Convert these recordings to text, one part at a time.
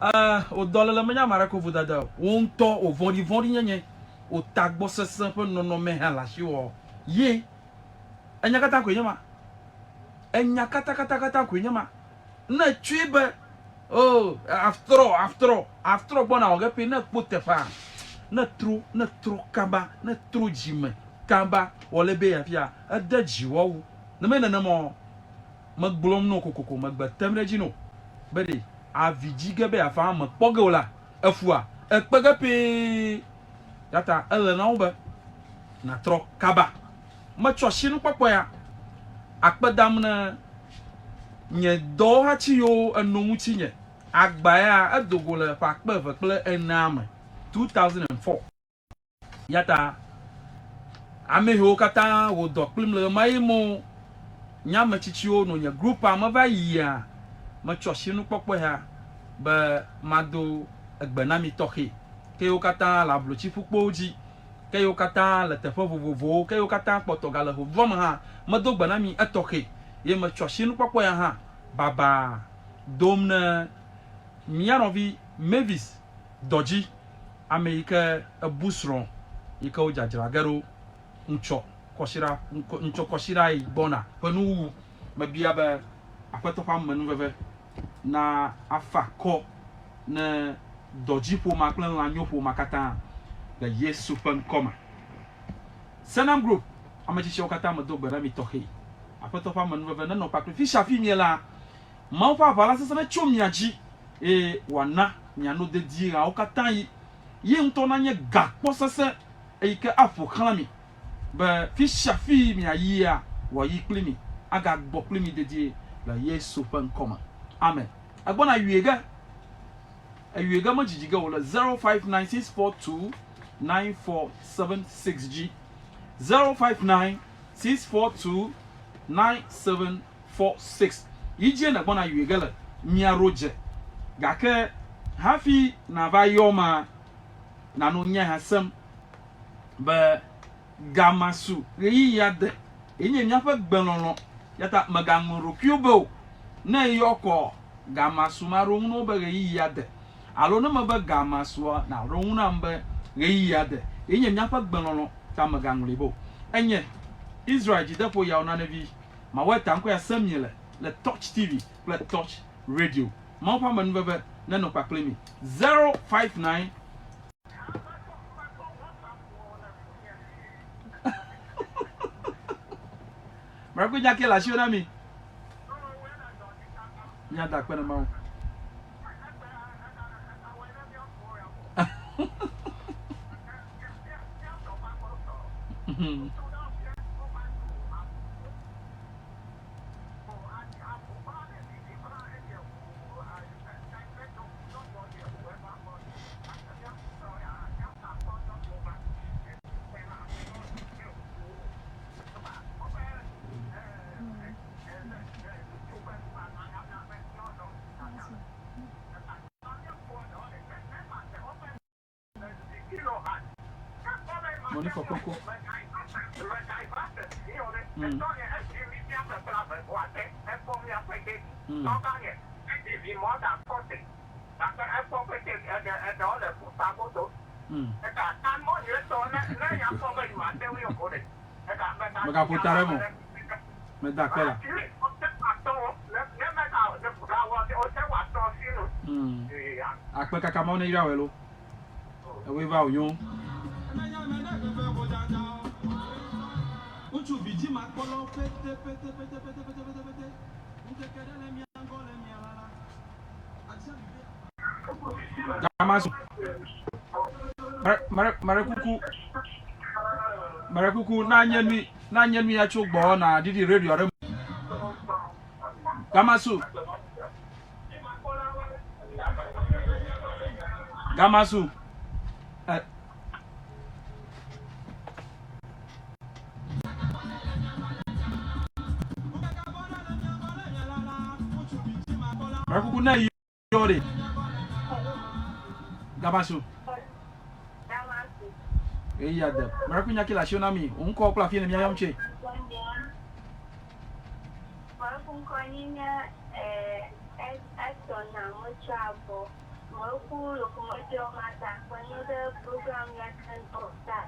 Ɛɛ, wò dɔléle menye ame aɖeke wò vodada o. Wò ŋutɔ wò vɔ̃ɖivɔ̃ɖinyenye, wò tagbɔsesẽ ƒe nɔnɔme hã le asiwò ye. Enya katã koe nye ma. Enya katakatakata koe nye ma. Ne ètsɔe be, Oh, aftrɔ, aftrɔ, aftrɔ gbɔna wɔ ge ƒe ne ekpɔ teƒea, ne trɔ, ne trɔ kaba, ne trɔ dzime kaba wɔ le be afia, ede dziwɔ wu. Ne menye nenema o, Megblɔm nɔ kokoko, megbe tem ɖe edzi nɔ be ɖe avi dzi ge be yeava ame kpɔ ge o la, efua ekpe ge pɛɛ. Ya ta ele na wo be nàtrɔ kaba. Metsɔ asinukpɔkpɔ ya akpe dam ne nye dɔwɔhati yiwo eno ŋutinye. Agba ya edo go le ƒe akpe eve kple enea me, 2004. Ya ta ame yiwo katã wɔ dɔ kplim le ɣemaɣi me nye ame tsitsiwo nɔ nye grupea me va yia, metsɔ asinukpɔkpɔe ya be mado egbe na mi tɔxɛ. Ke yiwo katã le ablotsiƒukpowo dzi, ke yiwo katã le teƒe vovovowo, ke yiwo katã kpɔtɔ gale ʋuʋua me hã, medo gbe na mi etɔxɛ ye metsɔ asinukpɔkpɔ ya hã babaa dom ne mía nɔvi Mavis Dɔdzi. Ame yi ke ebu srɔ̃ yi ke wodzadzra ge ɖo ŋtsɔ kɔsiɖa ŋtsɔ kɔsiɖa yi gbɔna ƒe nuwuwu. Mebia be Aƒetɔ ƒe amenuveve na afa akɔ ne dɔdziƒomea kple lãnyoƒomea katã le Yesu ƒe ŋkɔ me. Senam Group ame tsitsiawo katã medo gbe ɖe mi tɔxɛ. Aƒetɔ ƒe amenuveve nenɔ kpakple fisiafi mielea. Mawu ƒe aʋala sesẽ netso mia dzi, eye wòana miano dedie ɣeawokatãɣi. Ye ŋutɔ nanye gakpɔ sesẽ eyi ke aƒo xlã mi, be fi sia fi miayia, wòayi kpli mi, agagbɔ kpli mi dedie le Yesu ƒe ŋkɔ me. Amen. Egbɔna yue ge, eyue ge medzidzi ge o le 0596429476 dzi. 05964297. 4, 6 Yi dzie nègbɔna yue ge le mia ɖo dze. Gake hafi nàva yɔ ma, nànɔ nyae hã sem be ga masu ɣeyiɣia de ye nye míaƒe gbelɔlɔ̃. Eya ta mègaŋlɔ ɖokuiwò be o. Ne èyɔ kɔ ga masu maɖo ŋu na wò be ɣeyiɣia de. Alo ne mebe ga masua, nàɖo ŋu nam be ɣeyiɣia de ye nye míaƒe gbelɔlɔ̃, ta mègaŋlɔe be o. Enye Israel dzideƒo yawo nanevi. Mawɔe ta ŋkɔe asem miele le Touch TV kple Touch Radio. Mawu ƒe amenuveve nenɔ kpakple mi. 059. Mrakui nya ke le asiwò na mi. Míada akpe na Mawu. Money for cocoa. Mm. Mm. Mm. Mègaƒo ta ɖe eme o. Meda akpe la. Mm. Akpe kaka Mawu neyra wòe lo. Ewoe va wònyo. Gama su. Mare mare kuku. Mare kuku na nye nui na nye nui atso gbɔ na ɖiɖi radio aɖe. Gama su. Gama su. Eh. Mare kuku na yɔ ɖe. Gama su. Ɣeyiɣia de. Miracle nya ke le asiwò na mi. Wò ŋkɔ kple afi yi ne míayɔm tsoe. Meku ŋkɔ nyi nye Esther na metsɔ abɔ. Meku locomotive mata kpe nu ɖe program ya ke ŋutɔ ta.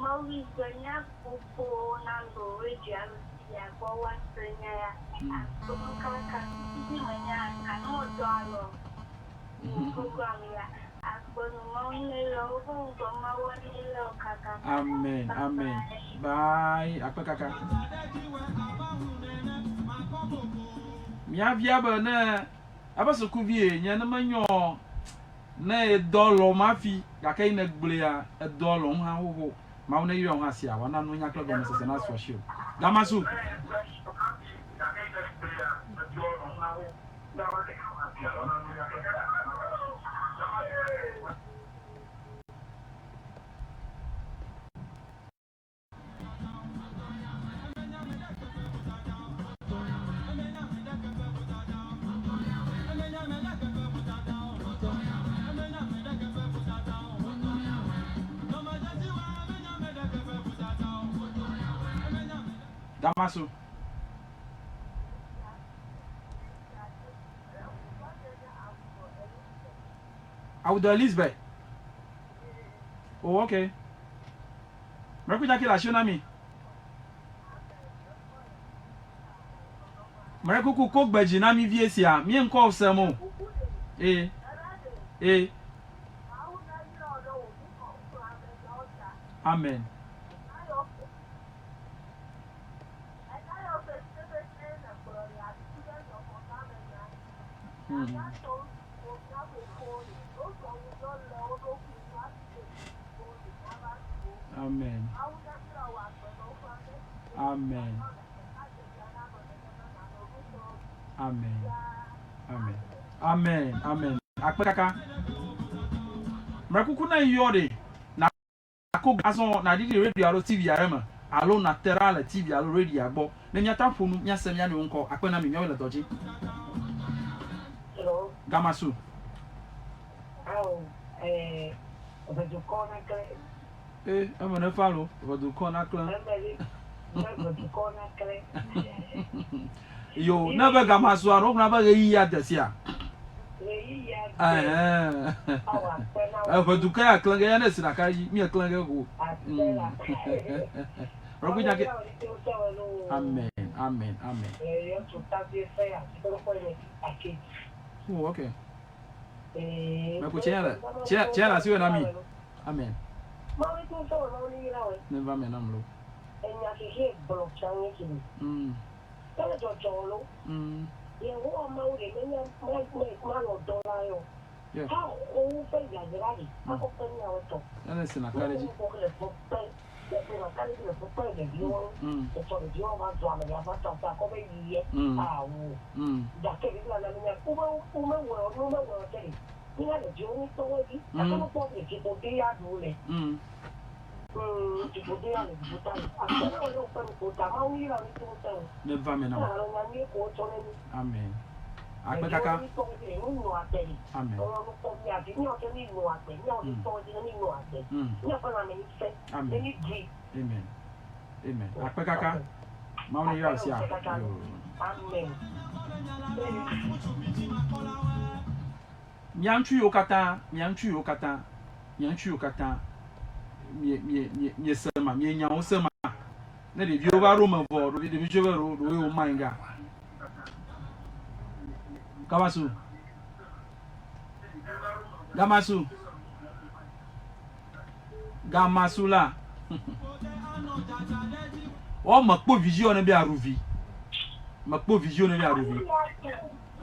Mewi gbe nya ƒoƒo na ŋdo radio alo TV gbɔ woase nya ya. Akpe kaka titi me nya anu dɔ alɔ program ya. Akpe nu Mawu ne le woƒe ŋgɔ Mawu ne le wo kaka. Amen. Amen. Bye. Akpe kaka. Míabia be ne eƒe sukuvie nye ne menyɔ ne edɔ lɔm hafi gake yi negblɔea edɔ lɔm hã xoxo. Mawu ne yra wò hã sia wòana nunya kple gɔmesese nasu asiwò. Damasu. Damasu. Awudo Elizabeth. Oh, okay. Miracle Jackie le asiwò na mi. Miracle ko gbe dzi na mi vie sia. Mie ŋkɔ sem o. Ee. Ee. Amen. Amen. Amen. Amen. Amen. Amen. Amen. Akpe kaka. Mrekuku na yɔ ɖe. Na ko azɔ nàɖiɖi radio alo TV aɖe me alo nàte ɖa le TV alo radioa gbɔ ne míate ŋu aƒo nu míase mía nɔewo ŋkɔ. Akpe na mi, míawoe le dɔ dzi. Hello. Gamasu. Ao, eh, ʋedukɔ naklẽ. Eh, eme nefa lo, ʋedukɔ naklẽ. Eme li, ne ʋedukɔ naklẽ. Yo, ne be gamasua, ɖo wogblɔna be ɣeyiɣia de sia. Ɣeyiɣia de. Ao, akpe na wò. Eʋedukɔ ya klẽ ge, ya ne esi ɖeka dzi, míeklẽ ge ko. Akpe la. Rɔku nya ke. Amen, amen, amen. Oh, okay. Mɛku tiɲɛ le, tiɲɛ tiɲɛ le asiwò na mi. Amen. Ne va me nam lo. Yeah. Ene si na ka ɖe dzi. Neva me na wò. Amen. Akpe kaka. Amen. Amen. Amen. Amen. Akpe kaka. Mawu ne yra wò sia. Yoo. Mia ŋutsu yiwo katã, mia ŋutsu yiwo katã, mia ŋutsu yiwo katã, mie, mie, mie, miese ma, mienya wo se ma. Ne ɖeviwo va ɖo me vɔ, ɖevi ɖevi tso be ɖo ɖo yewo ma ga. Gamasu. Gamasu. Gamasu la. Wɔ mekpɔ vidzĩwo ne be aɖu vi. Mekpɔ vidzĩwo ne be aɖu vi.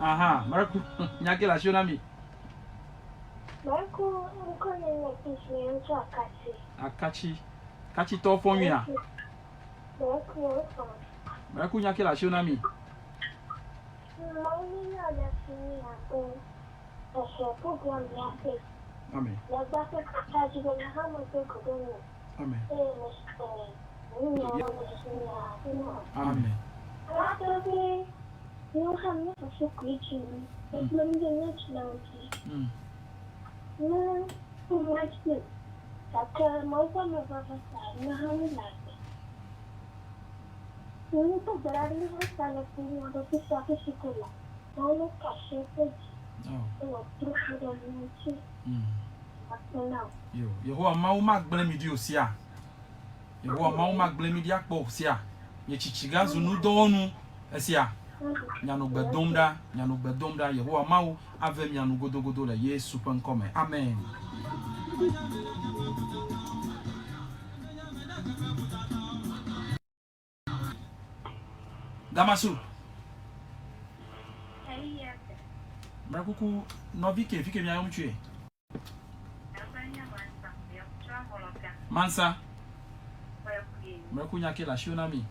Aha, mreku. Nya ke le asiwò na mi. Mreku ŋkɔ nye nye Peace mi tso Akatsi. Akatsi. Katsitɔwo fɔ nyuia? Mreku wofɔ. Mreku nya ke le asiwò na mi. Mawu ne yɔ le fi mi abe ehe program ya ke. Amen. Le gba ƒe kaka dzi be nye hã medo go ɖe mi. Amen. Eye mese nunyawo le fi mi afi ma. Amen. Alake be míawo hã mía fofo koe dzi mí. Ekplɔ mí ɖe mía dzilawo dzi. Ne wova dzi. Gake Mawu ƒe amenuveve ta nye hã mele agbe. Ne míedo gbe ɖa ɖe míaƒe ta le ƒo mía ɖokui ta fifi ko la, Mawu neka asi eƒe dzi eye wòatrɔ kpe ɖe mía ŋuti. Akpe na wò. Yo, Yehowa Mawu magblẽ mi ɖi o sia. Yehowa Mawu magblẽ mi ɖi akpɔ o sia. Nye tsitsi gazu nudɔwɔnu esia. Mianɔ gbe dom ɖa, mianɔ gbe dom ɖa. Yehowa Mawu ave mia nu godogodo le Yesu ƒe ŋkɔ me. Amen. Damasu. Mrekuku nɔvi ke fi ke mia yɔm tsoe. Mansa. Mrekuku nya ke le asiwò na mi.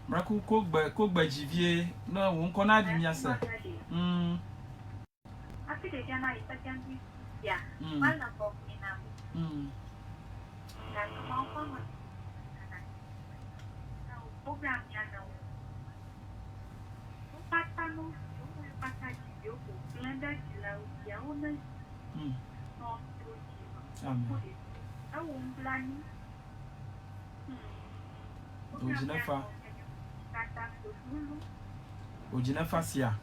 Mrekuku ko gbe ko gbe dzi vie ne wò ŋkɔ naɖi míase. Mm. Mm. Mm. Mm. Amen. Odzinefa. Odzinefa sia.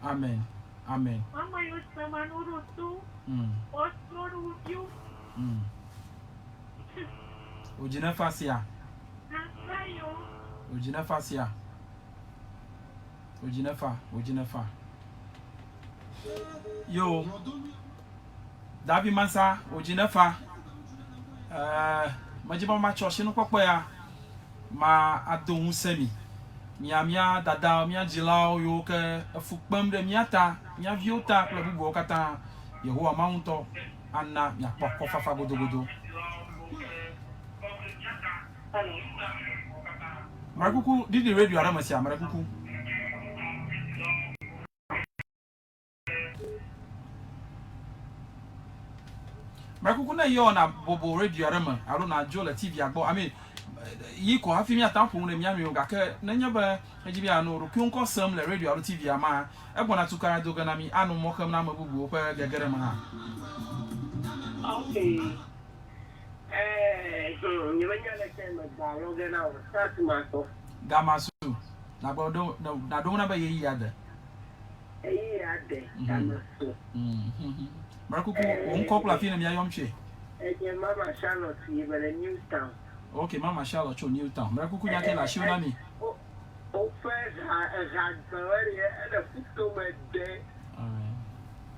Amen. Amen. Mm. Mm. Odzinefa sia. Odzinefa sia. Odzinefa, odzinefa. Yo. Davi Mansa, odzinefa. Eh, medzi be matsɔ sinukpɔkpɔ ya ma ado ŋusẽ mi. Mia mía dadawo, mía dzilawo yiwo ke efu kpem ɖe mía ta, mía viwo ta kple bubuawo katã, Yehowa Mawu ŋutɔ ana miakpɔ akɔfafa godogodo. Meɖe kuku, ɖiɖi radio aɖe me sia, meɖe kuku. Meɖe kuku ne yɔ na bobo radio aɖe me alo na dzo le TV-a gbɔ, I mean, yi ko hafi míate ŋu aƒo nu ɖe mía nɔewo gake nenye be edzi be yeanɔ ɖokuiwo ŋkɔ sem le radio alo TV-a mea, egbɔna tukaɖa do ge na mí anɔ mɔ xem na ame bubuwo ƒe gege ɖe eme hã. Ok. Ɛɛ, hmm, nyemenya leke megba lɔ ge na wò. Start matɔ. Gama su. Nàgblɔ ɖo, nàɖo ŋu na be ɣeyiɣia de. Ɣeyiɣia de, game su. Meɖe kuku, wò ŋkɔ kple afi yi ne míayɔm tsoe. Enye Mama Charlotte yi mele Newtown. Ok, Mama Charlotte tso Newtown. Meɖe kuku, nya kae le asiwò na mí? Woƒe ha, ehagbewɔe ɖe, ele ƒutome de.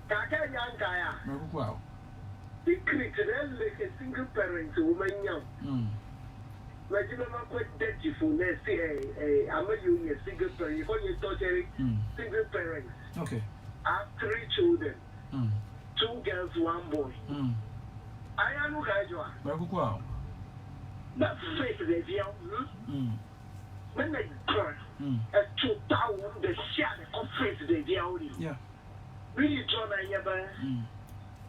Gake nya ŋka ya? Meɖe kuku ao. Secret ɖe le ke single parents wo menya o. Medi be makɔe de dzi ƒo ne si ɛ ɛ ame yiwo nye single parent yi kɔ nye ŋutɔ tse ɖe single parents. Okay. I have three children. Two girls, one boy. Aya nu kae dzɔa? Meɖe kuku ao. Ne faith ɖeviawo hm? Ne ne gbã etso tawò ɖe sia ɖe kɔ faith ɖeviawo ɖi. Yeah. Nu yi dzɔna nye be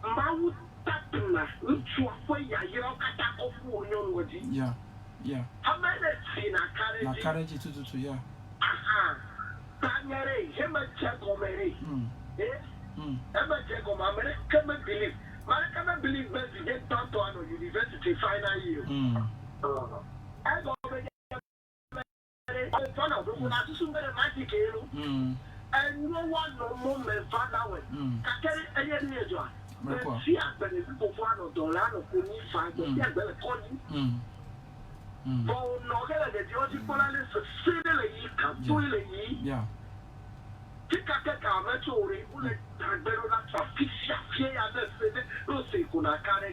Mawu tapna ŋutsua ƒe yayrawo katã kɔ ƒu wò nyɔnua dzi. Yeah, yeah. Ame ɖe si nàka ɖe edzi. Nàka ɖe edzi tututu, yeah. Aha, tanye ɖe, heme dze gɔme ɖe. Eh, heme dze gɔme, ame ɖeke me believe, ame ɖeke me believe be viɖe gbãtɔ anɔ university final year o. Egɔme nye be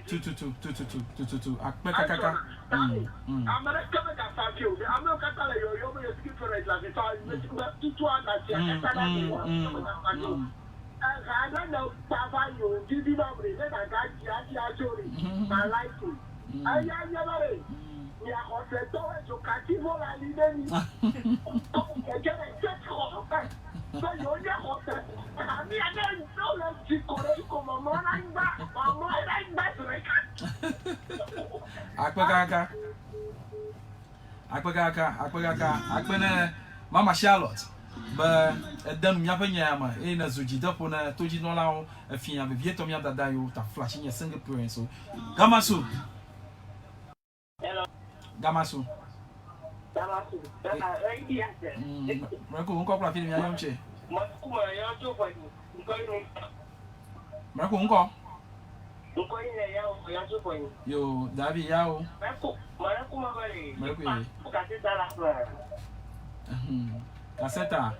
Tututu, tututu, tututu, akpe kakaka. Mia xɔsetɔwo dzokati vɔ le ali ne mi. Kɔkɔ dze le church xɔ me be yewo nye xɔse. Amia ne wole dzi ko ɖe ko mamlɔ ɖe anyigba, mamlɔ ɖe anyigba zi ɖeka. Akpe kaka. Akpe kaka, akpe kaka, akpe ne Mama Charlotte be ede nu míaƒe nya ya me eye nèzu dzideƒo ne todzinɔlawo efia vevietɔ mía dada yiwo ta flash nye single parents wo. Gamasu. Hello. Gamasu. Gamasu. Mreko ŋkɔ kple afi ne míayɔm tse. Mreko ŋkɔ. Ŋkɔ yi nye Yawo, Yawo ƒe nyi. Yo, Davi Yawo. Mreko, mreko ma be le. Mreko ye. Kaseta la ƒe. Kaseta.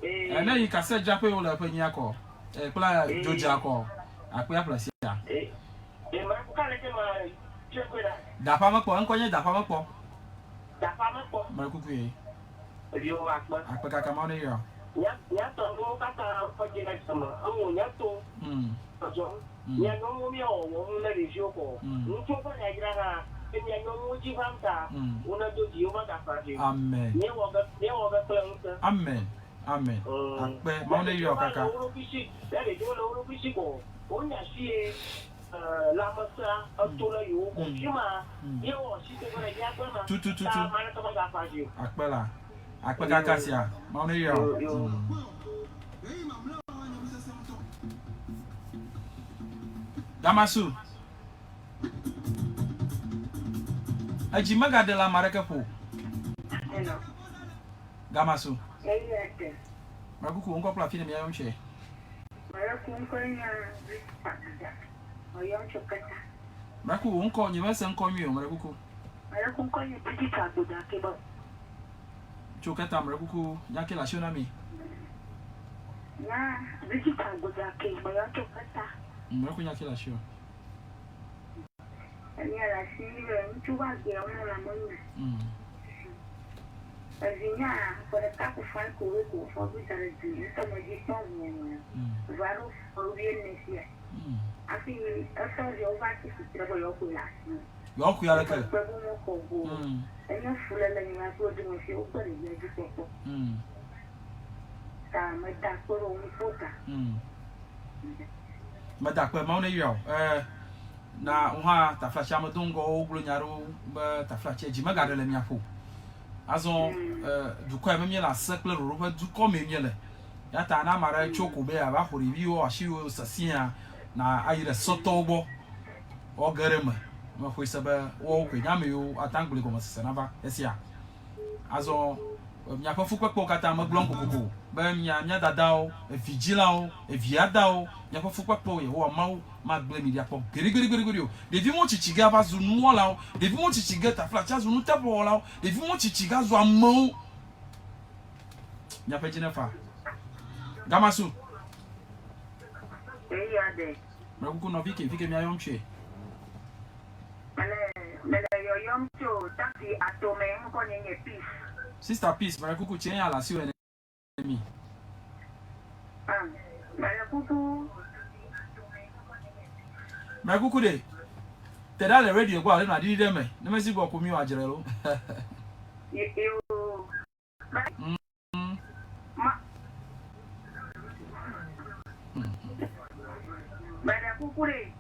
Ee. Ene yi kaseta dzaƒe wo le ƒe nyia kɔ. E kple dzodza kɔ. Akpea ƒle sia. Ee. Ee, mreko ka le ke ma tse la. Daƒa mekpɔ, eŋkɔ nye daƒa mekpɔ. Daƒa mekpɔ. Mreko kuye. Yo akpe. Akpe kaka ma ne yɔ. Nya nya tɔ nuwo katã ƒe dzi le dzeme. Eŋu nya to. Dzɔdzɔm. Mia nyɔnuwo mia wɔwɔ ŋu ne ɖeviwo kɔ. Ŋutsuwo ƒe yayra hã be mia nyɔnuwo dzi vam ta wo ne do dzi wo mega fa dzi o. Amen. Mia wɔ ge mia wɔ ge kple ŋusẽ. Amen. Amen. Akpe Mawu ne yɔ kaka. Ne ɖeviwo le wo ɖokui si ne ɖeviwo le wo ɖokui si kɔ wo nya si ye lãmesẽa eto ɖe yewo ko fima ye wɔ si do ge ɖe mia gbe ma Tutututu. ta ame aɖeke mega fa dzi o. Akpe la. Akpe kaka sia. Mawu ne yɔ. Damasu. Edzi megaɖe le ame aɖeke ƒo o. Hello. Damasu. Eya te. Mekuku ŋkɔ kple afi ne mia yɔm tsoe. Meku ŋkɔ nye Rita Guda. Meyɔm tso Keta. Meku wò ŋkɔ nye mese ŋkɔ nyuie o mrekuku. Meku ŋkɔ nye Rita Guda ke be. Tso Keta mrekuku nya ke le asiwò na mi. Nya Rita Guda ke meyɔm tso Keta. Mrekuku nya ke le asiwò. Enya le asi be ŋutsu va gbea wo le ame nu. Evi nya ƒe ɖeka ko fa ko wo ko fɔ bi da ɖe dzi ŋutɔ me dzi kpɔ ʋuu va ɖo ƒe wuiene fia. Hafi eƒe viawo va tsi tsitre be yewoaxɔe le asi. Yewoaxɔe aleke? Gbe be woxɔ go. Enye fuléle nya kple wo dome fia wogbe ɖevia dzi kpɔkpɔ. Ta meda akpe ɖe wo ŋu ƒo ta. Meda akpe Mawu ne yra wò. Eh, na wò hã taflatse ame do ŋgɔ wogblɔ nya aɖewo be taflatse dzi megaɖe le mia ƒo. Azɔ eh, dukɔ ya me míele ase kple ɖoɖo ƒe dukɔ mee míele. Ya ta ne ame aɖe tso ko be yeava ƒo ɖeviwo asiwo sesẽa na ayi ɖe sɔtɔwo gbɔ woage ɖe eme. Mexɔe se be woawo koe nye ame yiwo ate ŋu agblɔe gɔmesese nava esia. Azɔ miaƒe fukpekpewo katã megblɔm kokoko be mia mia dadawo, evidzilawo, eviadawo, miaƒe fukpekpewo Yehowa Mawu magblẽ mi ɖi akpɔ gbeɖegbeɖegbeɖe o. Ɖevi mo tsitsi ge ava zu nuwɔlawo, ɖevi mo tsitsi ge taflatse azu nuteƒewɔlawo, ɖevi mo tsitsi ge azu amewo. Miaƒe dzi nefa. Gamasu. Eya ɖe. Mekuku nɔvi ke, fi ke miayɔm tsoe. Mele mele yɔyɔm tso taxi atome ŋkɔ nye nye Peace. Sister Peace mele kuku tse nya le asiwò ene mi. Ah, mele kuku. Mele kuku ɖe. Te ɖa le radio gbɔ alo nɔ aɖiɖi ɖe eme. Ne mesi gbɔ ko mi wɔ adzre lo. Yo. Ma. Meɖe kuku ɖe.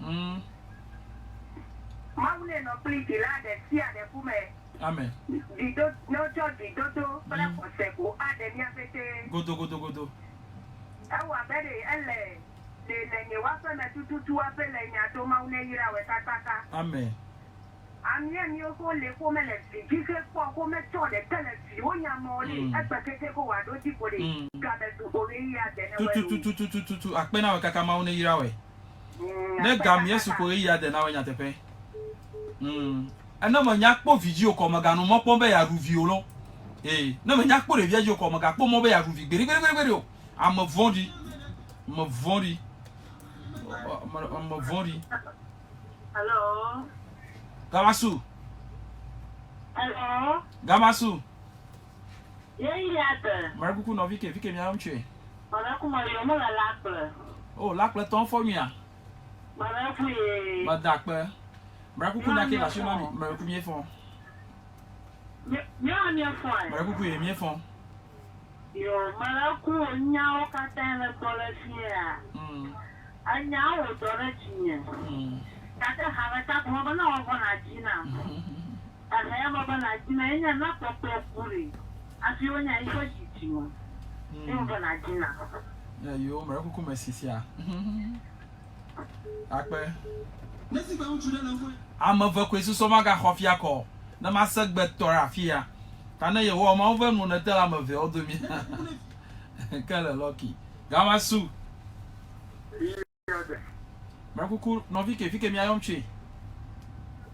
Mawu nenɔ kpli dzila ɖe sia ɖe ƒome. Amen. Dzido, ne wotsɔ dzidodo kple xɔse ko aɖe mía ƒete. Godo, godo, godo. Ewɔ abe ɖe ele ɖe le nye woaƒe me tututu aƒe le nya to Mawu neyra wòe kakaka. Amen. Amia miwo ko le ko mele vi dzi xe kpɔ ko metsɔ ɖeke le viwo nya mɔ ɖe egbe keke ko wa ɖo dzi ko ɖe game su ko ɣeyiɣi ade ne wɛ o. Tutututututu akpe na wɛ kaka Mawu ne yra wɛ. Ne gamea su ko ɣeyiɣi ade na wɛ nyateƒe. Mm. Ene me nya kpɔ vi dzi o kɔ mega nɔ mɔ kpɔm be ya ɖu vi o lɔ. Ee, ne me nya kpɔ ɖevia dzi o kɔ mega kpɔ mɔ be ya ɖu vi gbeɖe gbeɖe gbeɖe gbeɖe o. Ame vɔ̃ɖi. Ame vɔ̃ɖi. Ame vɔ̃ɖi. Hello. Gamasu. Hello. Gamasu. Ye ya de. Mare kuku nɔvi ke fike mia ŋutsu. Mare ku me yɔ me le lakple. Oh, lakple tɔn fɔ mia. Mare ku ye. Mada akpe. Mare kuku nya ke la shi na mi. Mare ku mi fɔ. Míawo míefɔe. Meɖe kuku ye míefɔ. Yo, meɖe ku wò nyawo katã le gbɔ le fiea. Enyawo wɔ dɔ ɖe dzinye. Gake hame ta ko mebe ne wɔvɔ nàdzi nam. Ehe ya mebe nàdzi nam ye nye ne kpɔkplɔ ku ɖi hafi wonya yiƒe dzidzime ye mebe nàdzi nam. Yo, meɖe kuku me sisia. Akpe. Ame eve koe susɔ magaxɔ fia kɔ ne mase gbe tɔ ɖe afia. Ta ne Yehowa Mawu ve nu nete le ame eveawo domi. Ke le lucky. Gama su. Meɖe kuku nɔvi ke fi ke mia yɔm tsoe.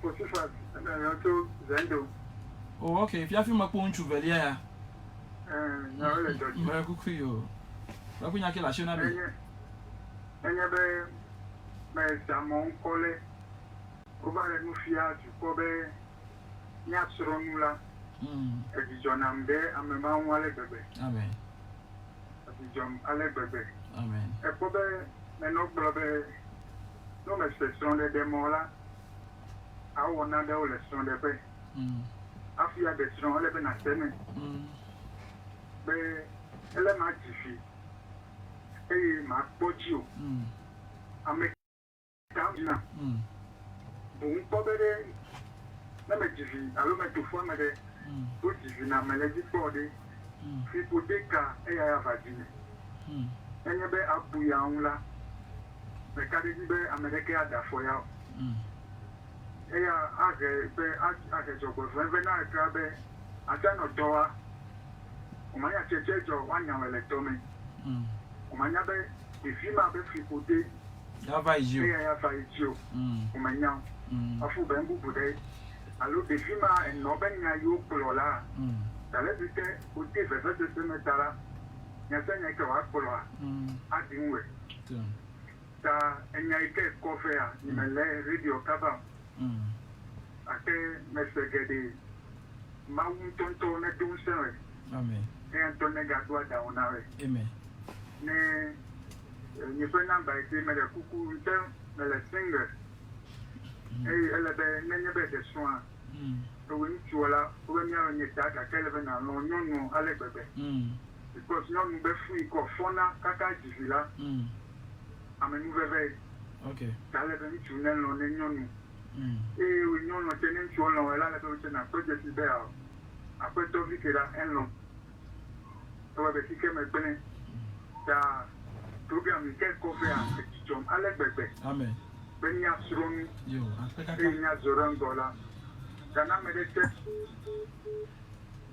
Posifas ena yɔm tso Zendo. Oh ok, fiafi mekpɔ ŋutsu velia ya. Ɛɛ, nyawo le dɔ dzi. Meɖe kuku yo. Meɖe kuku nya ke le asiwò na mi. Enye, enye be mese amewo ŋkɔ le wova le nu fia dukɔ be míasrɔ̃ nu la, edzidzɔ nam ɖe ame ma ŋu ale gbegbe. Amen. Edzidzɔm ale gbegbe. Amen. Ekpɔ be menɔ gblɔ be ne mese srɔ̃ɖeɖe mɔ la, awɔ nanewo le srɔ̃ɖeƒe. Hafi aɖe srɔ̃, ele be nàse eme be ele madzi vi eye makpɔ dzi o. Ame ka dzina? Boŋ kpɔ be ɖe ne medzi vi alo meto fu ame ɖe, wodzi vi na ame le edzi kpɔ ɖe, fiƒode ka eya ya va dzinye? Nenye be abu ya ŋu la, meka ɖe edzi be ame ɖeke aɖe afɔ ya o. Eya ahe be ahe dzɔgbevɔ̃e vɛ na ekra be ate anɔ dɔ wa, womanya tsetse dzɔ woanya wɔ le dɔ me. Womanya be ɖevi ma be fiƒode Ya va yi dzi o. Eya ya va yi dzi o. Womenya o. Afu be nububu ɖe alo ɖevi ma enɔ be nya yi wogblɔ la, gale esi ke wode vevesese me ta la, nya sia nya yi ke wòagblɔa, aɖi ŋuwòe. Ta enya yi ke kɔ vea, nyemele radio kaba o. Gake mese geɖe. Mawu ŋutɔŋutɔ nedo ŋusẽ wòe. Eya ŋutɔ negaɖo aɖaŋu na wòe. Ne nye ƒe nɔmba yi ke meɖe kuku ŋutɔ mele single eye ele be nenye be ɖe srɔ̃a ewòe ŋutsuɔ la wobe míawɔ nye ta gake ele be nàlɔ̃ nyɔnuɔ ale gbegbe because nyɔnu be fu yi ke wòfɔna kaka dzi vi la amenuvevee ta ele be ŋutsu nelɔ̃ ne nyɔnu eye wòe nyɔnuɔ tse ne ŋutsuɔ lɔ̃ wòe la ele be wò tse nàkpɔ dzesi be ao aƒetɔ vi ke la elɔ̃m. Ewɔ be xixea me gblẽ. Ta program yi ke kɔ vea edzidzɔm ale gbegbe. Amen. Be míasrɔ̃ nu Yo, akpe kaka. eye míazɔ ɖe ŋgɔ la. Ta ne ame ɖe te.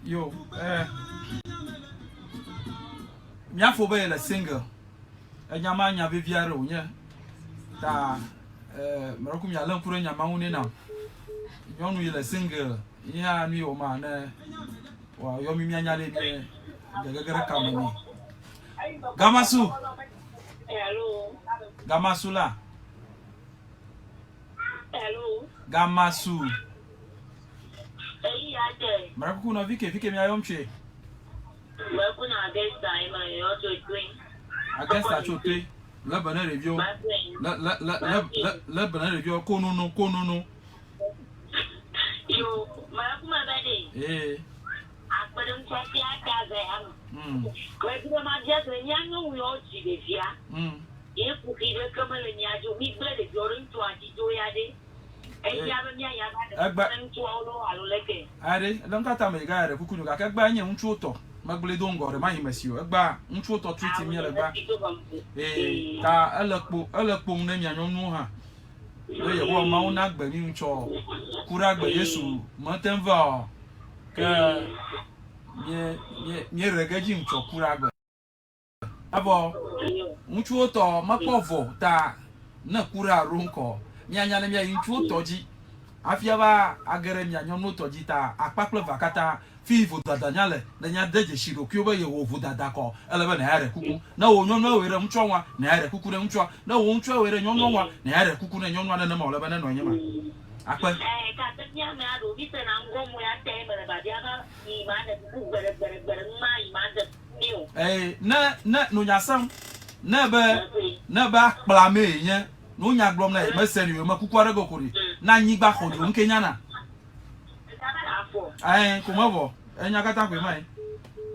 Yo, eh. Míafo be yele single. Enya ma nya vevi aɖe wònye. Ta eh, meɖe ku mialé ŋku ɖe nya ma ŋu nɛ nam. Nyɔnu yi le single, ye hã nu yi wɔ ma ne Wòayɔ mí míanya ɖe mía gege ɖe kame nɛ. Gamasu. Hello. Gamasu la. Hello. Gamasu. Eyi ya de. Mara kuku nɔvi ke fi ke mía yɔm tsoe. Mɛku na Augusta yi ma yɔ tso toe. Augusta tso toe. Le be ne ɖeviwo. Le le le le le le be ne ɖeviwo ko nono ko nono. Yo, mɛku me be ɖe. Ee. Akpe ɖe ŋutsua si ata ze ya me. Mɛku be ma bia se mía nyɔnu yawo dzi ɖevia. Ye kuxi ɖe ke mele mía dzi o. Mi gblẽ ɖeviawo ɖe ŋutsua dzi dzo ya ɖe. Efia be mía ya va ɖe kuku ne ŋutsuawo loo alo leke? Aɖe, le nukata me yi ga ɖe kuku nyo gake egbea enye ŋutsuwo tɔ. Megblɔe do ŋgɔ ɖe mayi mesi o. Egbea ŋutsuwo tɔ treat mía le egbea. Ee, ta ele kpo, ele kpoŋ ne mia nyɔnuwo hã. Be Yehowa Mawu na gbe mi ŋutsɔ ku ɖe agbe Yesu mete ŋu va o. Ke mie, mie, mie ɖe ge dzi ŋutsɔ ku ɖe agbe. Evɔ ŋutsuwo tɔ mekpɔ vɔ ta ne ku ɖe alo ŋkɔ mianya ne miayi ŋutsuwo tɔ dzi hafi ava age ɖe mia nyɔnuwo tɔ dzi ta akpa kple evea katã fi vodada nya le ne nya de dzesi ɖokuiwo be yewɔ vodada kɔ ele be naya ɖe kuku ne wò nyɔnua wɔe ɖe ŋutsua ŋua naya ɖe kuku ne ŋutsua ne wò ŋutsua wɔe ɖe nyɔnua ŋua naya ɖe kuku ne nyɔnua nenema wòle be nenɔ nye ma akpe. Ɛɛ gake mía ame aɖewo mi sena ŋgɔ mo ya tae mele biabia be yi ma ɖe kuku gbeɖe gbeɖe gbeɖe nu ma yi ma ɖe Eye ne, ne, no nya sem, ne be, ne be akpla mee nye, no nya gblɔm na ye, mese ni o, me kuku aɖe ge ko ɖi, ne anyigba xɔ dzo, ŋke nyana? vɔ. Ɛɛ, ko me vɔ. Enya katã koe ma ye.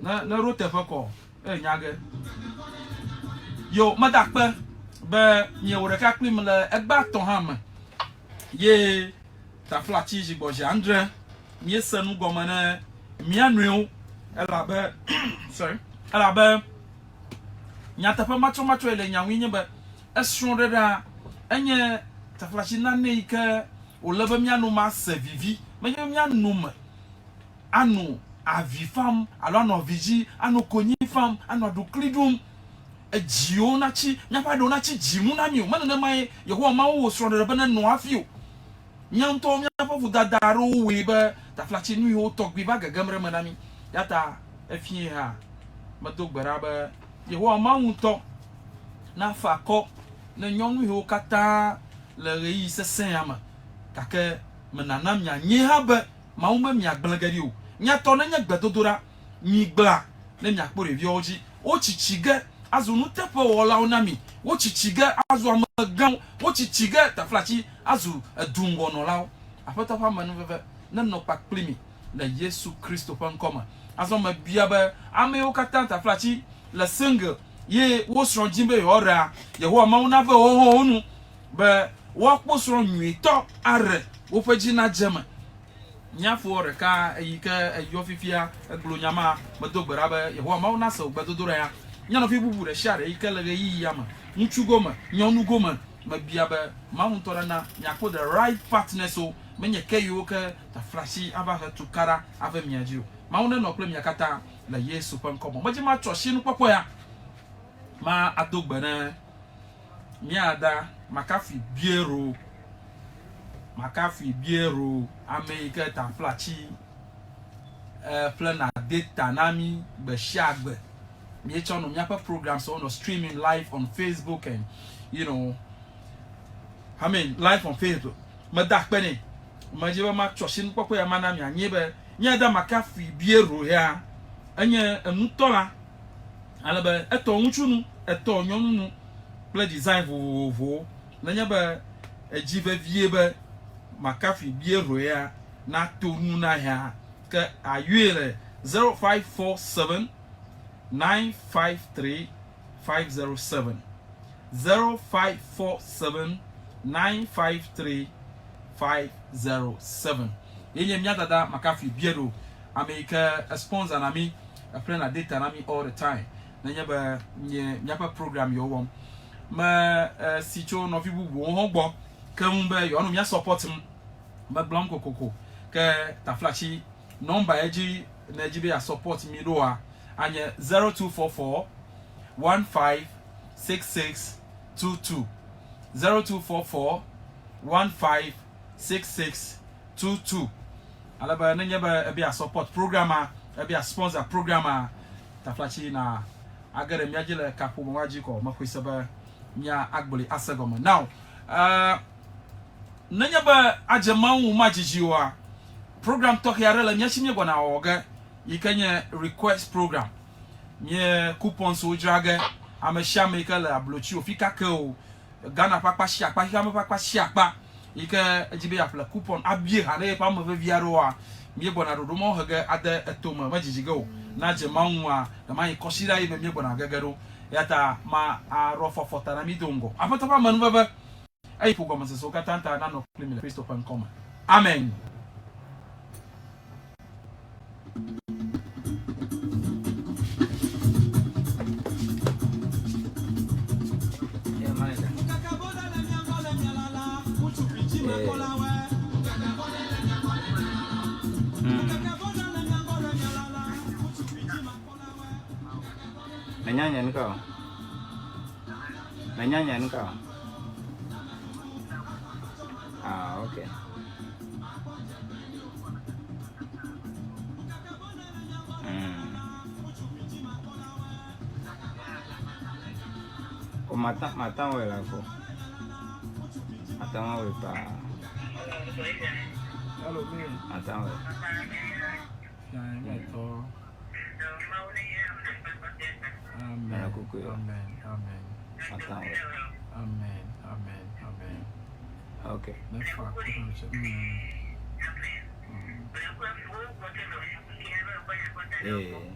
Ne ne ɖo teƒe kɔ, enya ge. Yo, meda akpe be miewɔ ɖeka kplim le egbea tɔ hã me. Ye taflatsi zigbɔzi andre míese nu gɔme ne mía nɔewo elabe sorry elabe nyateƒe matrɔmatrɔe le nya ŋui nye be esrɔ̃ɖeɖea enye taflatsi nane yi ke wòle be míano mase vivi menye be míano me ano avi fam alo anɔ avi dzi anɔ konyi fam anɔ aɖukli ɖum edziwo natsi míaƒe aɖewo natsi dzi ŋu na mí o. Me nenemae Yehowa Mawu wɔ srɔ̃ɖeɖe be nenɔ hafi o. Mía ŋutɔwo míaƒe vodada aɖewo wɔe be taflatsi nu yiwo tɔgbi va gegem ɖe eme na mí. Eya ta efie hã medo gbe ɖa be Yehowa Mawu ŋutɔ nafa akɔ ne nyɔnu yiwo katã le ɣeyiɣi sesẽ ya me. Gake menana mianyae hã be Mawu me miagblẽ ge ɖi o. Mia tɔ nenye gbedodoɖa, migblẽa ne miakpɔ ɖeviawo dzi. Wotsitsi ge azu nuteƒewɔlawo na mi, wotsitsi ge azu amegãwo, wotsitsi ge taflatsi azu eduŋgɔnɔlawo. Aƒetɔ ƒe amenuveve nenɔ kpakpli mi le Yesu Kristo ƒe ŋkɔ me. Azɔ mebia be ameyiwo katã taflatsi le single ye wo srɔ̃ dim be yewoaɖea, Yehowa Mawu nave woawo hã wo nu be woakpɔ srɔ̃ nyuitɔ aɖe woƒe dzi nadze eme. Mía foa ɖeka eyi ke eyɔ fifia eglo nya ma, medo gbe ɖa be Yehowa Mawu nase wò gbedodoɖa ya. Mía nɔvi bubu ɖe sia ɖe yi ke le ɣeyiɣia me, ŋutsu gome, nyɔnu gome, mebia be Mawu ŋutɔ nana miakpɔ the right partners wo, menye ke yiwo ke taflatsi ava he tukaɖa ave mia dzi o. Mawu nenɔ kple mia katã le Yesu ƒe ŋkɔ me. Medzi matsɔ asi nukpɔkpɔ ya ma ado gbe ne Míada makafui biero, makafui biero, ame yi ke taflatsi ƒlena data na mí gbe sia gbe. Míetsɔ nɔ míaƒe programs wo nɔ streaming live on Facebook and you know, I mean live on Facebook. Meda akpe nɛ. Medzi be matsɔ sinukpɔkpɔ ya mana mianye be míada makafui biero ya enye enutɔla. Ale be etɔ ŋutsu nu, etɔ nyɔnu nu kple design vovovowo. Nenye be edzi vevie be McAfee bieroea nato nu na hea, ke ayɔe le 0547 953 507. 0547 953 507. Ye nye mía dada McAfee Biero, ame yi ke sponsor na mí. Eƒlena data na mí all the time nenye be nye míaƒe program yewo wɔm. Me si tso nɔvi bubuwo hã gbɔ keŋ be yewoanɔ mía support m. Megblɔm kokoko ke taflatsi nɔmba ye dzi ne edzi be ya support mí ɖoa anye 0244 15 66 22 0244 15 66 22 Ale be nenye be ebia support programma, ebia sponsor programma, taflatsi na age ɖe mía dzi le kaƒomɔa dzi kɔ. Mexɔe se be mía agblɔe ase gɔme. Now, uh, nenye be adze Mawu ŋu madzidzi oa, program tɔxɛ aɖe le mía si míegbɔna wɔwɔ ge yi ke nye request program. Mía coupons wo dzra ge. Ame sia ame yi ke le ablotsi o, fika ke o, Ghana ƒe akpa sia akpa, xexea me ƒe akpa sia akpa yi ke edzi be yeaƒle coupon abie ha ɖe yeƒe ame vevi aɖewoa, míegbɔna ɖoɖo mawo he ge ade eto me. Medzidzi ge o. Ne adze Mawu ŋua, ɖemayi kɔsiɖa yi me míegbɔna gege ɖo. Eya ta ma aɖo afɔ afɔta na mí do ŋgɔ. Aƒetɔ ƒe amenuveve, eye ƒo gɔmesesewo katã ta nanɔ kpli mi le Kristo ƒe ŋkɔ me. Amen. Menya nye ŋkɔ o. Menya nye ŋkɔ o. Ah, okay. Mm. O mata mata wɔ la ko. Mata wɔ pa. Hello, me. Mata wɔ. Amen. Amen. Amen. Mata wɔ. Amen. Amen. Amen. Okay. Nefa. Mm. Mm. Ee.